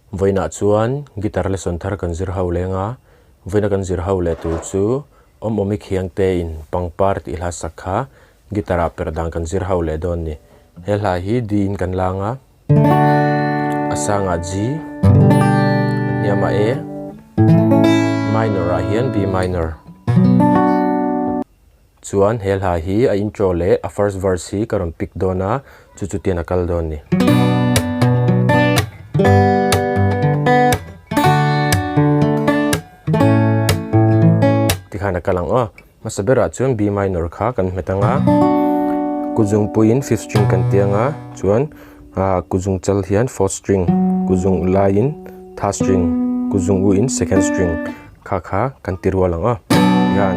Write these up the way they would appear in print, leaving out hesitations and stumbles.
Vawiinah chuan guitar lesson thar kan zir ho leng a, vawiina kan zir ho leh tur chu awm awmi khiang te in pangpar tih hla sak kha guitar ah perh dan kan zir ho leh dawn ni. He hla hi D in kan lang a, a sangah G, a hniamah A, minor ah hian B minor. Chuan he hla hi a intro leh a first verse hi ka rawn pick dawn a, chu chu tian a kal dawn ni. Tikhan a kal ang aw. Hmasa berah chuan B minor kha kan hmet ang a, kuzung puiin fifth string kan ti ang a, chuan ah kuzung chal hian fourth string, kuzung laiin third string, kuzung u in second string. Kha kha kan ti rual ang a, hian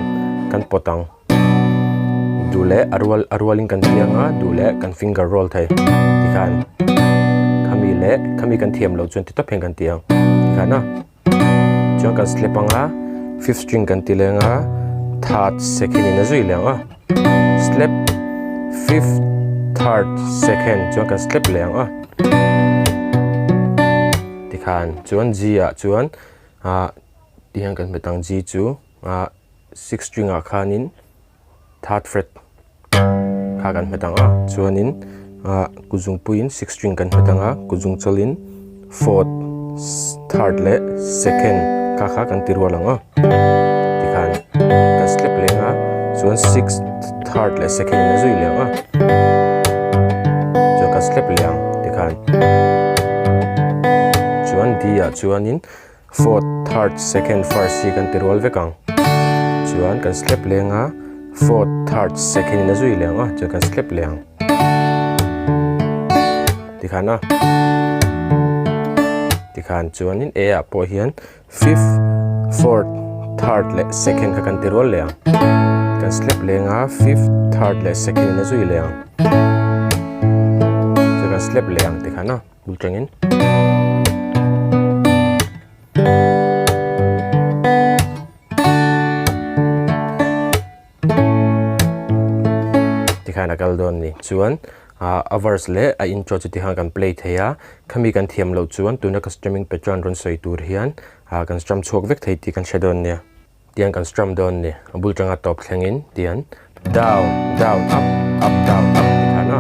kan pawt ang. Duh leh a rual a rualin kan ti ang a, duh leh kan finger roll thei tikhan khami leh khami kan thiam loh chuan ti tawp hian kan ti ang tikhan a. Chuan kan slap ang a, fifth string kan ti leng a, third second in a zui leh ang a, slap fifth third second chuan kan slap leh ang a tikhan chuan G ah chuan. Ah ti hian kan hmet ang G chu ah six string ah khanin third fret kha kan hmet ang a chuanin ah kuzungpuiin six string kan hmet ang a kuzung chawlhin fourth third leh second kha kha kan ti rual ang a tikhan kan slap leng a chuan six third leh second in a zui leh ang a chuan kan slap leh ang tikhan chuan D ah chuanin. Fourth, third, second, first hi kan ti rual vek ang. Chuan kan slap leng a, fourth, third, second in a zui leh ang a, chuan kan slap leh ang. Tikhan a. Tikhan chuanin A ah pawh hian fifth, fourth, third leh second kha kan ti rual leh ang. Kan slap leng a, fifth, third leh second in a zui leh ang. Chuan kan slap leh ang tikhan a. Bul tangin. Tikhan a kal dawn ni. Chuan a verse leh a intro chu tikhan kan play thei a. Khami kan thiam loh chuan tuna ka strumming pattern rawn sawi tur hian kan strum chhuak vek thei tih kan hre dawn nia. Tiang kan strum dawn ni. A bul tanga tawp thlengin tian down down up up down up ti khan a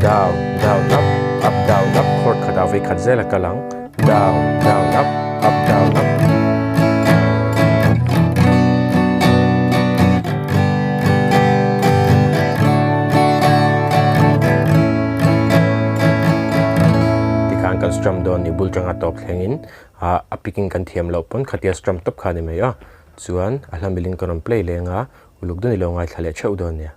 down down up up down up chord khatah vei khat zel a kal ang down down up up down up. Tikhan kan strum dawn ni bul tanga tawp thlengin ah a picking kan thiam loh pawn khatia strum tawp kha a ni mai a chuan a hla milin ka rawn play leng a uluk dawn i lo ngaithla leh theuh dawn nia.